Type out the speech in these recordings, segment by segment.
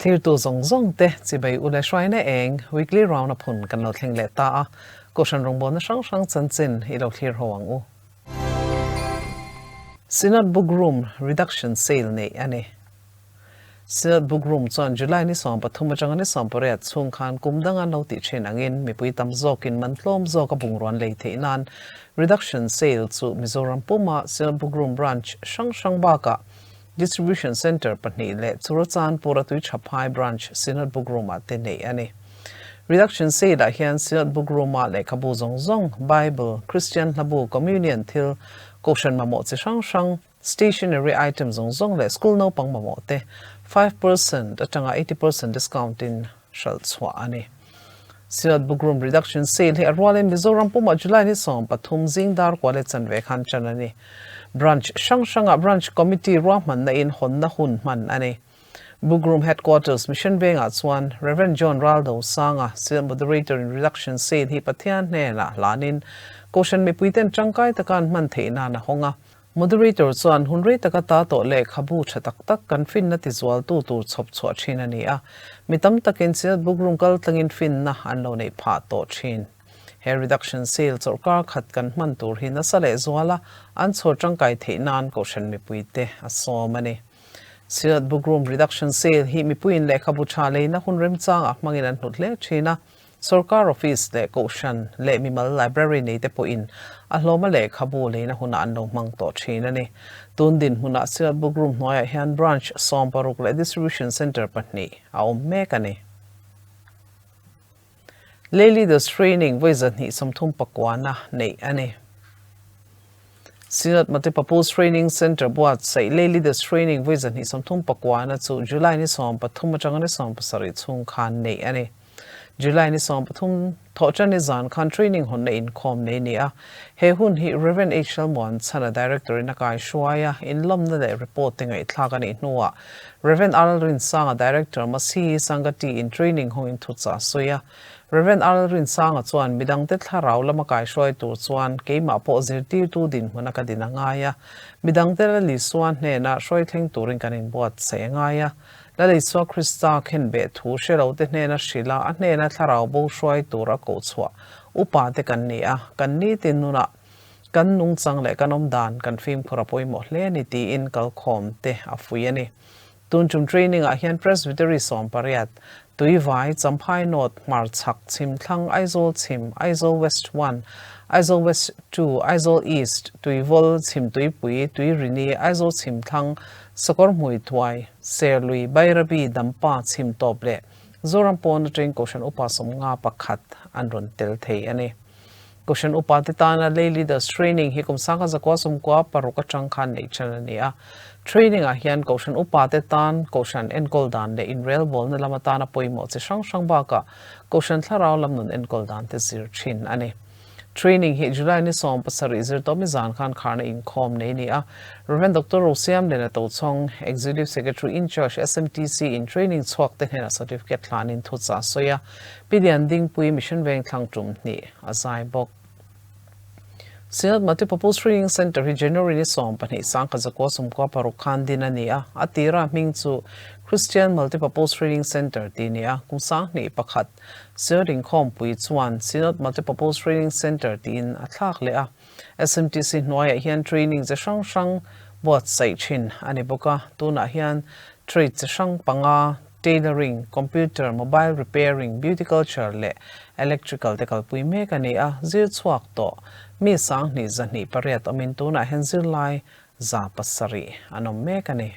Thlirtu zawng zawng te chibei u leh hruaina eng weekly round a phun kan lo thleng leh ta a, Kohhran rawngbawlna hrang hrang chanchin i lo thlir ho ang u. Synod Book Room Reduction Sale neih a ni. Synod Book Room chuan July ni 13 atanga ni 18 chhung khan kum danga lo tih thin angin mipui tam zawkin man tlawm zawka bungrawn lei theih nan Reduction Sale chu Mizoram puma Synod Book Room Branch hrang hrang bakah Distribution Centre pahnih leh Churachandpur a Tuichaphai Branch Synod Book Room-ah te neih a ni. Reduction Sale-ah hian Synod Book Room-a lehkhabu zawng zawng, Bible, Kristian hlabu, Communion thil, Kohhran mamawh chi hrang hrang, Stationery item zawng zawng leh School naupang mamawh te 5% atanga 80% discount-in hralh chhuah a ni. Synod Book Room Reduction Sale hi a rualin Mizoram pumah July ni 13 zing dar kua leh chanve khan ṭan a ni. Branch hrang hrangah Branch Committee ruahmanna in hawnna hun hman a ni. Book Room Headquarters Mission Vengah chuan Rev. John Raldo Sanga, Synod Moderator in Reduction Sale hi Pathian hnenah hlanin Kohhran mipuiten tangkai taka an hman theih nan a hawng a. Moderator chuan hun rei taka ta tawh lehkhabu tha tak tak kan finna tizualtu tur chhawp chhuah thin a ni a. Mi tam takin Synod Book Room kal tlangin finna an lo neih phah tawh thin. He reduction sale chawlhkar khat kan hman tur hi nasa leh zuala an chhawr tangkai theih nan Kohhran mipuite a sawm a ni. Synod Book Room reduction sale hi mipuiin lehkhabu tha leina hun remchangah hmangin an hlut hle thin a. Sorkar office leh Kohhran leh mimal library nei te pawhin a hlawma lehkhabu leina hunah an lo hmang tawh thin a ni. Tun dinhmunah Synod Book Room hnuaiah hian Branch 16 leh Distribution Centre pahnih a awm mek a ni. Lay Leaders Training vawi 239na neih a ni. Synod Multipurpose Training Centre buatsaih Lay Leaders Training vawi 239na chu July ni 13 atanga ni 17 chhung khan neih a ni. July ni 13 thawhṭan ni zan khan training hawnna inkhawm nei a ni a. He hun hi Rev. H. Lalmuan Chhana Director in a kai hruai a, inlawmna leh report te ngaihthlak a nih hnuah Rev. R. Rinsanga Director Masihi Sangati in training hawngin thuchah a sawi a. Rev. R. Rinsanga chuan midangte thlarau lama kai hruai tur chuan keimah pawh zirtirtu dinhmun a ka din a ngai a, midangte Lalisua hnena hruai thleng turin kan inbuatsaih a ngai a. Lalisua Krista khenbeh thu hre lote hnena hrilh a, a hnena thlarau bo hruai tur a koh chhuah upa te kan ni a, kan nitin nunah kan nungchang leh kan awmdan kan fimkhur a pawimawh hle a ni tiin kalkhawm te a fui a ni. Tun tum training ah hian Presbytery 18, Tuivai, Champhai North, Hmarchhak, Chhimthlang, Aizawl Chhim, Aizawl West 1, Aizawl West 2, Aizawl East, Tuivawl, Chhimtuipui, Tuirini, Aizawl Chhimthlang, Sakawr hmui thuai, Serlui, Bairabi, Dampa, Chhim tawp leh Zoram pawn atangin Kohhran Upa 51 an rawn tel thei a ni. Kohhran Upa te tana Lay Leaders Training hi kum 1996 atang khan neih than a ni a. Training ah hian Kohhran Upa te tan Kohhran enkawl dan leh inrelbawlna lam atana pawimawh chi hrang hrang bakah Kohhran thlarau lam nun enkawl dan te zir thin a ni. Training hi July ni 17 zirtawmi zan khan kharna inkhawm nei a ni a. Rev. Doctor Rosiamliana Tochhawng, Executive Secretary in Charge SMTC in training chhuak te hnenah certificate hlanin thuchah a sawi a. Pi Lian Dingpui Mission Veng thlang tum hnih a zai bawk. Synod Multipurpose Training Centre hi January ni 12 1996 khan din a ni a, a tira hming chu Christian Multipurpose Training Centre tih a ni a, kum 2001 Synod inkhawmpui chuan Synod Multipurpose Training Centre tiin a thlak leh a. SMTC hnuaiah hian training chi hrang hrang buatsaih thin a ni bawk a, tunah hian trade chi hrang panga, tailoring, computer, mobile repairing, beauty culture leh electrical te kalpui mek a ni a, zir chhuak tawh mi 2208 awmin tunah hian zirlai 700 an awm mek a ni.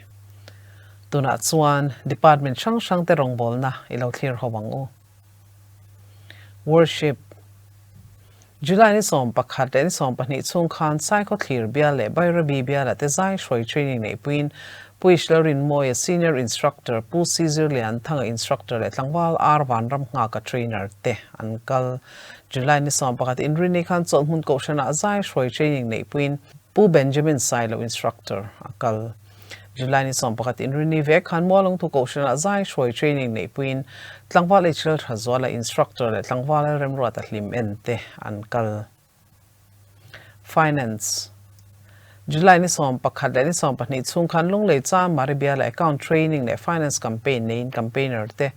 Tunah chuan department hrang hrang te rawngbawlna i lo thlir ho ang u. Worship July ni 11 leh ni 12 chhung khan Saikhaw Thlir Bial leh Bairabi Biala te zai hruai training neihpuiin Pu Ishlalrinmawia Senior Instructor, Pu Sizir Lianthanga Instructor leh Tlangval R Vanramnghaka Trainer te an kal. July ni 11 inrinni khan Chawlhhmun Kohhranah zai hruai training neihpuiin Pu Benjamin Sailo Instructor a kal. July ni 11 inrinni vek khan Mualungthu Kohhranah zai hruai training neihpuiin Tlangval HL Thazuala Instructor leh Tlangval Remruata Hlim en te an kal. Finance. July ni 11 leh ni 12 chhung khan Lunglei Cham Maribia leh Account Training leh Finance Campaign neiin Campaigner te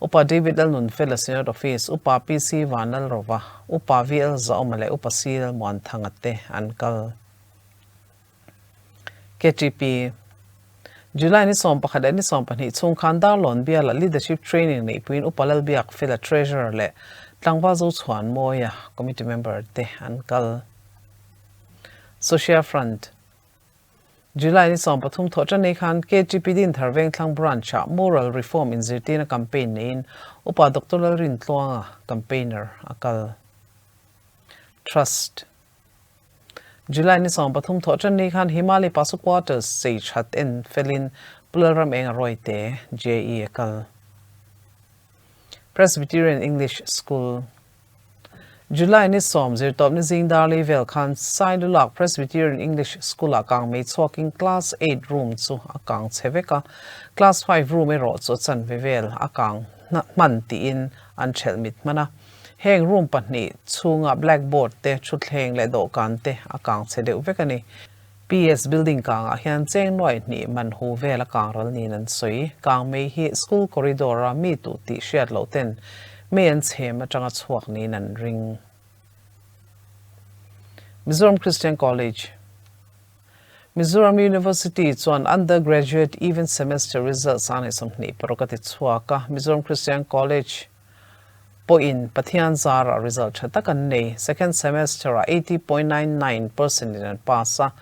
Upa David Lalnunfela Synod Office, Upa PC Vanlalrova, Upa VL Zaawma leh Upa C Lalmuanthanga te an kal. KTP. July ni 11 leh ni 12 chhung khan Darlawn biala Leadership Training neihpuiin Upa Lalbiak Fela Treasurer leh Tlangval Zochhuanmawia Committee Member te an kal. Social Front. July ni 13 thawh tan nei khan KTP Dinthar Vengthlang Branch-ah Moral Reform inzirtirna campaign neiin Upa Doctor Lalrintluanga campaigner a kal. Trust. July ni 13 thawh tan ni khan Himali Pasu Quarters chei that en felin Pu Lalram Enga Rawite JE a kal. Presbyterian English School. July ni 10 zirtawpni zing darlei vel khan Sailulak Presbyterian English School-ah kang mei chhuakin Class eight room chu a kang chhe vek a, Class five room erawh chu a chanve vel a kang hman tiin an ṭhelh mit hman a. Heng room pahnih chhunga blackboard te, thutthleng leh dawhkan te a kang chhe deuh vek a ni. PS building kangah hian cheng nuai hnih man hu vel a kang ral niin an sawi. Kang mei hi school corridor a mi tuh tih hriat loh ten mei an chhem atanga chhuak niin an ring. Mizoram Christian College Mizoram University chuan undergraduate even semester results a 26 a ti chhuak a, Mizoram Christian College pawhin Pathian zarah result tha tak an nei. Second semester-ah 80.99 percent in an pass a,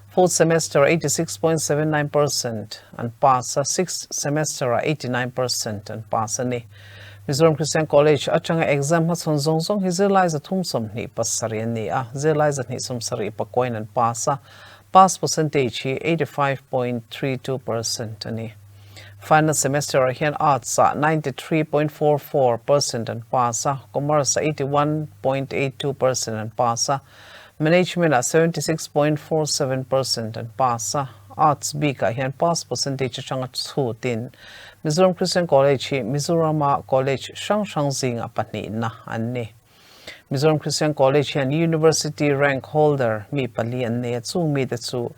fourth semester-ah 86.79 percent an pass a, sixth semester-ah 89 percent an pass a ni. Mizoram Christian College atanga exam hmachhawn zawng zawng hi zirlai 327 an ni a, zirlai 274 in an pass a, pass percentage hi 85.32 percent a ni. Final semester ah hian Arts ah 93.44 percent an pass a, Commerce ah 81.82 percent an pass a, Management ah 76.47 percent an pass a, Arts bik ah hian pass percentage atanga chhutin Mizoram Christian College hi Mizoram-a college hrang hrang zingah pahnihna an ni. Mizoram Christian College hian University rank holder mi pali an nei a, chung mite chu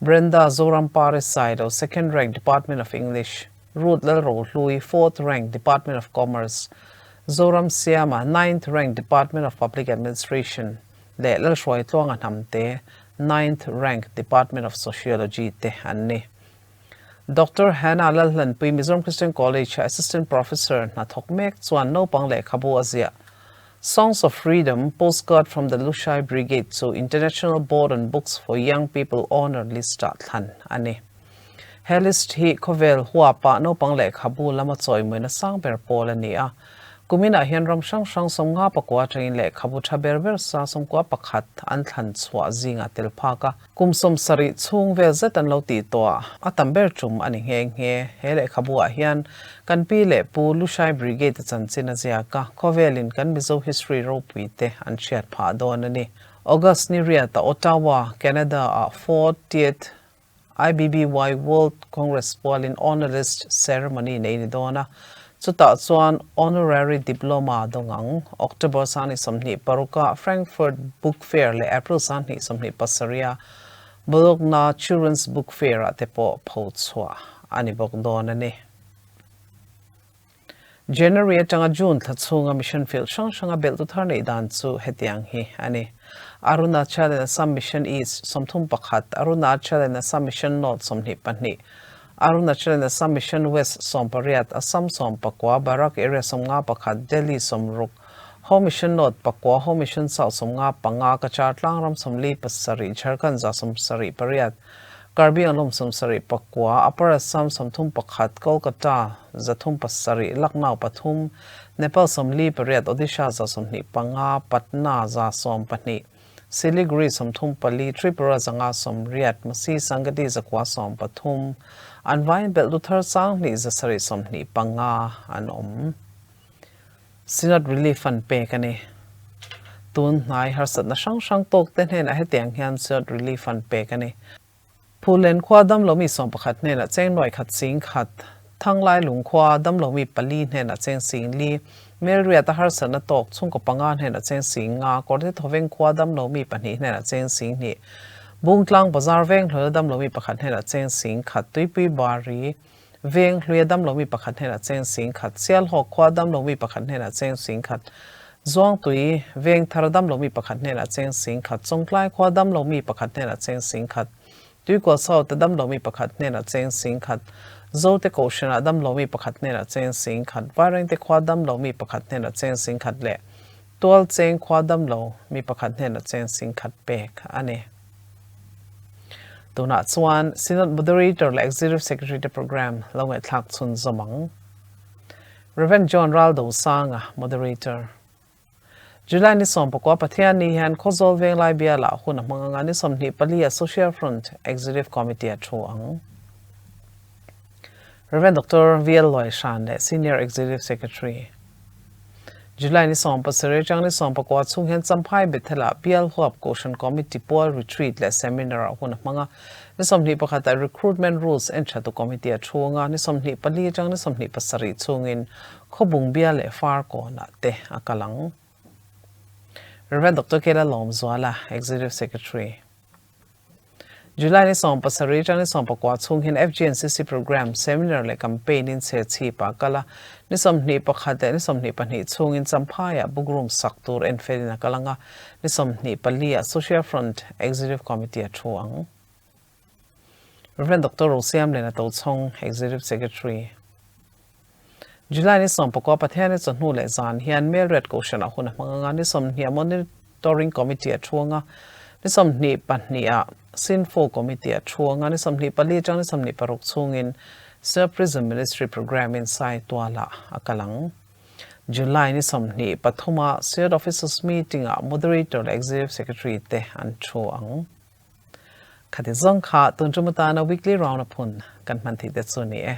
Brenda Zorampari Sailo, second rank Department of English, Ruth Lalrohlui, fourth rank Department of Commerce, Zoram Siama, ninth rank Department of Public Administration leh Lalhruaitluanga Hnamte, ninth rank Department of Sociology te an ni. Doctor Hannah Lalhlanpui, Mizoram Christian College a Assistant Professor hna thawk mek chuan naupang lehkhabu a ziah. Songs of Freedom, Postcard from the Lushai Brigade chu International Board on Books for Young People Honour List-ah thlan a ni. He list hi khawvel huapah naupang lehkhabu lama chawimuina sang ber pawl a ni a. Kuminah hian ram hrang hrang 59 atangin lehkhabu tha ber ber sa 91 an thlan chhuah zingah tel phak a. Kum 70 chhung vel zet an lo tih tawh a, a tam ber tum a ni nghe nghe. He lehkhabu ah hian kan pi leh pu Lushai Brigade a chanchin a ziak a, khawvelin kan Mizo history ropui te an hriat phah dawn a ni. August ni riat a Ottawa, Canada ah 40th IBBY World Congress pualin Honourist Ceremony nei ni dawn a, chutah chuan Honorary Diploma dawng ang. October 26 ah Frankfurt Book Fair leh April 27 ah Bologna Children's Book Fair ah te pawh pho chhuah a ni bawk dawn a ni. January atanga June thla chhunga mission field hrang hranga belhtu thar neih dan chu hetiang hi a ni. Arunachal and Assam Mission East 31, Arunachal and Assam Mission North 22, Arunachal and Assam Mission West 18, Assam 19, Barak Area 51, Delhi 60, Ho Mission North pakua, Ho Mission South 55, Cachar Tlangram 47, Jharkhand 78, Karbi Anglong 79, Upper Assam 31, Kolkata 307, Lucknow pathum, Nepal 48, Odisha 125, Patna 112, Siliguri 34, Tripura 180, Masi Sangati 913, an vaiin belh lu thar 2725 an awm. Synod Relief Fund pek a ni. Tun hnai harsatna hrang hrang tawk te hnenah hetiang hian Synod Relief Fund pek a ni. Phulen khua damlomi 11 hnenah cheng nuai khat sing khat, Thanglai lung khua damlomi pali hnenah cheng sing li, Melriat a harsatna tawk chhungkaw panga hnenah cheng sing nga, Kawrte Thawveng khua damlomi pahnih hnenah cheng sing hnih. Bungtlang Bazar veng hluia damlomi pakhat hnenah cheng sing khat, Tuipui Bari veng hluia damlomi pakhat hnenah cheng sing khat, Sialhawk khua damlomi pakhat hnenah cheng sing khat, Zuangtui veng thar damlomi pakhat hnenah cheng sing khat, Chawngtlai khua damlomi pakhat hnenah cheng sing khat, Tuikual South a damlomi pakhat hnenah cheng sing khat, Zote Kohhranah damlomi pakhat hnenah cheng sing khat, Vairengte khua damlomi pakhat hnenah cheng sing khat leh Tual cheng khua damlo mi pakhat hnenah cheng sing khat pek a ni. Tunah chuan Synod Moderator leh Executive Secretary te program lo ngaihthlak chhun zawm ang. Rev. John Raldosanga, Moderator. July ni 19 Pathian ni hian Khawzawl Venglai bialah hun a hmang anga ni 24 ah Social Front Executive Committee a thu ang. Rev. Doctor VL Luaihran leh Senior Executive Secretary. July ni 17 atang ni 19 chhung hian Champhai Bethel-ah Bial Huap Kohhran Committee pual Retreat leh Seminar-ah hun a hmang a. Ni 21 ah Recruitment Rules en thatu Committee a thu anga ni 24 atang ni 27 chhungin Khawbung Bial leh Farkawnah te a kal ang. Rev. Doctor Kela Lawmzuala, Executive Secretary. July ni 17 atang ni 19 chhung hian FGNCC Programme, Seminar leh Campaign in chhe chhip ah kal a, ni 21 leh ni 22 chhungin Champhaiah book room sak tur en felin a kal ang a, ni 24 ah Social Front Executive Committee a thu ang. Rev. Doctor Rosiamliana Tochhawng, Executive Secretary. July ni 19 Pathianni chawhnu leh zan hian Melriat Kohhranah hun a hmang anga ni 20 ah Monitoring Committee a thu anga ni 22 ah Sinfo Committee a thu anga ni 24 atang ni 26 chhungin Sir Prison Ministry Programme in Saitualah a kal ang. July ni 23 ah State Officers Meeting ah Moderator leh Executive Secretary te an thu ang. Khati zawng kha tun tum atana Weekly Round-up hun kan hman theih te chu a ni e.